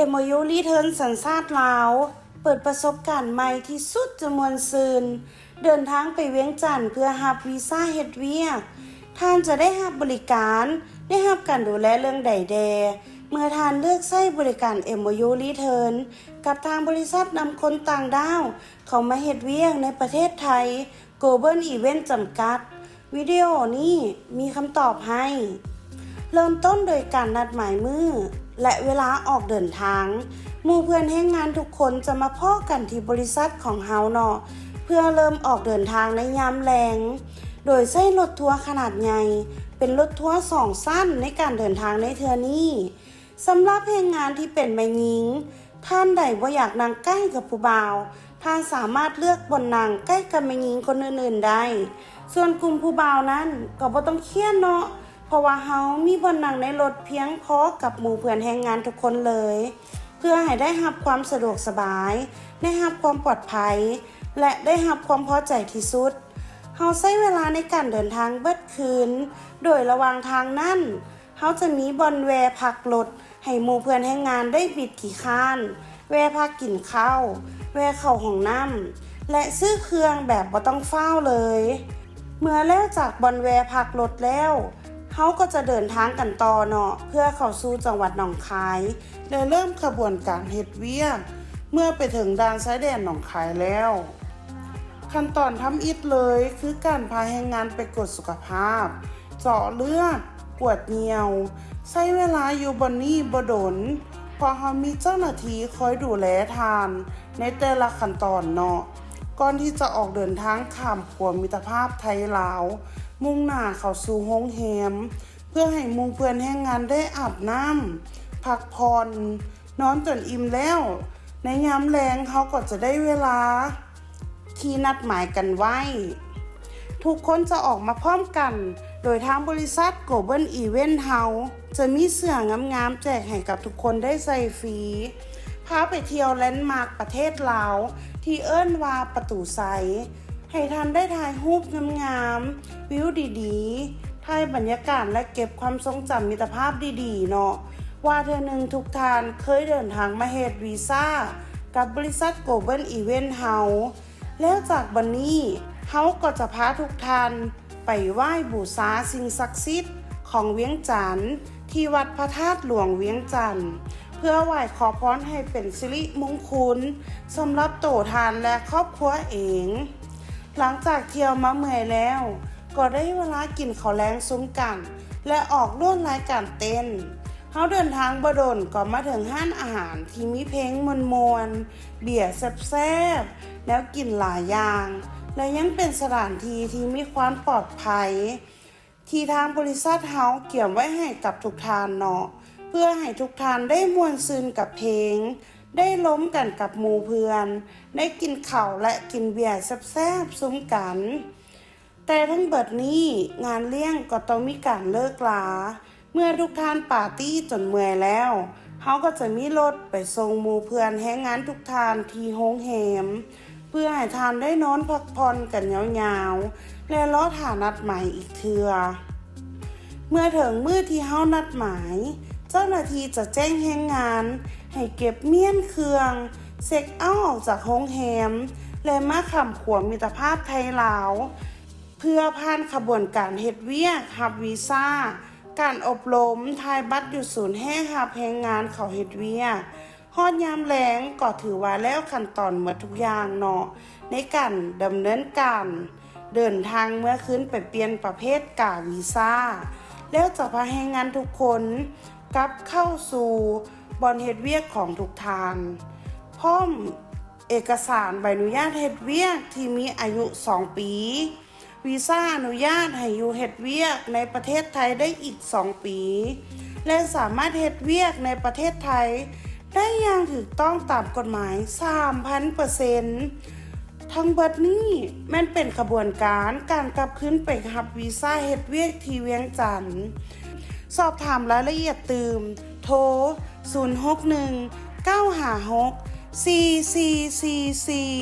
MOU Return ສັນຊາດລາວ ເປີດປະສົບການໃໝ່ທີ່ສຸດຈະມ່ວນຊື່ນ. ເດີນທາງໄປວຽງຈັນເພື່ອຮັບວີຊາເຮັດວຽກ. ທ່ານຈະໄດ້ຮັບບໍລິການ, ໄດ້ຮັບການດູແລເລື່ອງໃດແດ່ ເມື່ອທ່ານເລືອກໃຊ້ບໍລິການ MOU Return ກັບທາງບໍລິສັດນຳຄົນຕ່າງດ້າວເຂົ້າມາເຮັດວຽກໃນປະເທດໄທ Global Event ຈຳກັດ. ວິດີໂອນີ້ມີຄຳຕອບໃຫ້. ເລີ່ມຕົ້ນໂດຍການນັດໝາຍມື້ ແລະ ເວລາອອກເດີນທາງ. ໝູ່ເພື່ອນແຮງງານທຸກຄົນຈະມາພໍ້ກັນທີ່ບໍລິສັດຂອງເຮົາເນາະ ເພື່ອເລີ່ມອອກເດີນທາງໃນຍາມແລງ ໂດຍໃຊ້ລົດທົວຂະໜາດໃຫຍ່ ເປັນລົດທົວສອງຊັ້ນໃນການເດີນທາງໃນເທື່ອນີ້. ສຳລັບແຮງງານທີ່ເປັນແມ່ຍິງ, ທ່ານໃດບໍ່ຢາກນັ່ງໃກ້ກັບຜູ້ບ່າວ, ທ່ານສາມາດເລືອກບ່ອນນັ່ງໃກ້ກັບແມ່ຍິງຄົນອື່ນໆໄດ້. ສ່ວນກຸ່ມຜູ້ບ່າວນັ້ນກໍບໍ່ຕ້ອງຄຽດເນາະ, ເພາະວ່າເຮົາມີບ່ອນນັ່ງໃນລົດພຽງພໍກັບໝູ່ເພື່ອນແຮງງານທຸກຄົນເລີຍ, ເພື່ອໃຫ້ໄດ້ຮັບຄວາມສະດວກສະບາຍ, ໄດ້ຮັບຄວາມປອດໄພ ແລະ ໄດ້ຮັບຄວາມພໍໃຈທີ່ສຸດ. ເຮົາໃຊ້ເວລາໃນການເດີນທາງເບິດຄືນ, ໂດຍລະຫວ່າງທາງນັ້ນ ເຮົາຈະມີບ່ອນແວ່ພັກລົດໃຫ້ໝູ່ເພື່ອນແຮງງານໄດ້ບິດຂີ້ຄ້ານ, ແວ່ພັກກິນເຂົ້າ, ແວ່ເຂົ້າຫ້ອງນ້ຳ ແລະ ຊື້ເຄື່ອງແບບບໍ່ຕ້ອງຟ້າວເລີຍ. ເມື່ອແລ້ວຈາກບ່ອນແວ່ພັກລົດແລ້ວ, ເຮົາກໍຈະເດີນທາງກັນຕໍ່ເນາະ ເພື່ອເຂົ້າສູ່ຈັງຫວັດໜອງຄາຍ ແລະ ເລີ່ມຂະບວນການເຮັດວຽກ. ເມື່ອໄປເຖິງດ່ານຊາຍແດນໜອງຄາຍແລ້ວ, ຂັ້ນຕອນທຳອິດເລີຍຄືການພາແຮງງານໄປກວດສຸຂະພາບ, ເຈາະເລືອດ, ກວດຍ່ຽວ. ໃຊ້ເວລາຢູ່ບ່ອນນີ້ບໍ່ດົນ, ເພາະເຮົາມີເຈົ້າໜ້າທີ່ຄອຍດູແລທ່ານໃນແຕ່ລະຂັ້ນຕອນເນາະ. ກ່ອນທີ່ຈະອອກເດີນທາງຂ້າມຂົວມິດຕະພາບໄທລາວ, ມຸ່ງໜ້າເຂົ້າສູ່ໂຮງແຮມ, ເພື່ອໃຫ້ໝູ່ເພື່ອນແຮງງານໄດ້ອາບນ້ຳ, ພັກຜ່ອນ, ນອນຈົນອີ່ມແລ້ວ, ໃນຍາມແລງເຮົາກໍຈະໄດ້ເວລາທີ່ນັດໝາຍກັນໄວ້. ທຸກຄົນຈະອອກມາພ້ອມກັນ, ໂດຍທາງບໍລິສັດ Global Event ເຮົາຈະມີເສື້ອງາມໆແຈກໃຫ້ກັບທຸກຄົນໄດ້ໃສ່ຟຣີ. ພາໄປທ່ຽວແລນມາກປະເທດລາວ ທີ່ເອີ້ນວ່າປະຕູໄຊ. ໃຫ້ທ່ານໄດ້ຖ່າຍຮູບງາມໆ, ວິວດີໆ, ຖ່າຍບັນຍາກາດ ແລະ ເກັບຄວາມຊົງຈຳມິດຕະພາບດີໆເນາະ ວ່າເທື່ອໜຶ່ງທຸກທ່ານເຄີຍເດີນທາງມາເຮັດວີຊາກັບບໍລິສັດ Global Event ເຮົາ. ແລ້ວຈາກບ່ອນນີ້, ເຮົາກໍຈະພາທຸກທ່ານໄປໄຫວ້ບູຊາສິ່ງສັກສິດຂອງວຽງຈັນ ທີ່ວັດພະທາດຫຼວງວຽງຈັນ ເພື່ອໄຫວ້ຂໍພອນໃຫ້ເປັນສິລິມຸງຄຸນສຳລັບໂຕທ່ານ ແລະ ຄອບຄົວເອງ. ຫຼັງຈາກທ່ຽວມາເມື່ອຍແລ້ວ, ກໍໄດ້ເວລາກິນເຂົ້າແລງຊຸມກັນ ແລະ ອອກລວດລາຍການເຕັ້ນ. ເຮົາເດີນທາງບໍ່ດົນກໍມາເຖິງຮ້ານອາຫານທີ່ມີເພງມ່ວນໆ, ເບຍແຊບໆ, ແນວກິນຫຼາຍຢ່າງ ແລະ ຍັງເປັນສະຖານທີ່ທີ່ມີຄວາມປອດໄພ ທີ່ທາງບໍລິສັດເຮົາກຽມໄວ້ໃຫ້ກັບທຸກທ່ານເນາະ ເພື່ອໃຫ້ທຸກທ່ານໄດ້ມ່ວນຊື່ນກັບເພງ, ໄດ້ລົມກັນກັບໝູ່ເພື່ອນ, ໄດ້ກິນເຂົ້າ ແລະ ກິນເບຍແຊບໆຊຸມກັນ. ແຕ່ທັງເບິດນີ້, ງານລ້ຽງກໍຕ້ອງມີການເລີກລາ. ເມື່ອທຸກທ່ານປາຕີ້ຈົນເມື່ອຍແລ້ວ, ເຮົາກໍຈະມີລົດໄປສົ່ງໝູ່ເພື່ອນແຮງງານທຸກທ່ານທີ່ໂຮງແຮມ ເພື່ອໃຫ້ທ່ານໄດ້ນອນພັກຜ່ອນກັນຍາວໆ ແລະ ລໍຖ້ານັດໝາຍອີກເທື່ອ. ເມື່ອເຖິງມື້ທີ່ເຮົານັດໝາຍ, ເຈົ້າໜ້າທີ່ຈະແຈ້ງແຮງງານໃຫ້ເກັບມ້ຽນເຄື່ອງ, ເຊັກເອົາອອກຈາກໂຮງແຮມ ແລະ ມາຂ້າມຂົວມິດຕະພາບໄທລາວ ເພື່ອຜ່ານຂະບວນການເຮັດວຽກຮັບວີຊາ, ການອົບຮົມ, ຖ່າຍບັດຢູ່ສູນແຮງຮັບແຮງງານເຂົ້າເຮັດວຽກ. ຮອດຍາມແລງກໍຖືວ່າແລ້ວຂັ້ນຕອນໝົດທຸກຢ່າງເນາະ ໃນການດຳເນີນການເດີນທາງເມືອຄືນໄປປ່ຽນປະເພດກາວີຊາ ແລ້ວຈະພາແຮງງານທຸກຄົນກັບເຂົ້າສູ່ບ່ອນເຮັດວຽກຂອງທຸກທ່ານ ພ້ອມເອກະສານໃບອະນຸຍາດເຮັດວຽກທີ່ມີອາຍຸສອງປີ. ວີຊາອະນຸຍາດໃຫ້ຢູ່ເຮັດວຽກໃນປະເທດໄທໄດ້ອີກສອງປີ ແລະ ສາມາດເຮັດວຽກໃນປະເທດໄທໄດ້ຢ່າງຖືກຕ້ອງຕາມກົດໝາຍສາມພັນເປີເຊັນ. ທັງເບິດນີ້ແມ່ນເປັນຂະບວນການການກັບຄືນໄປຮັບວີຊາເຮັດວຽກທີ່ວຽງຈັນ. ສອບຖາມລາຍລະອຽດຕື່ມ, ໂທ ສູນຫົກໜຶ່ງ ເກົ້າຫ້າຫົກ ສີ່ສີ່ສີ່ສີ່.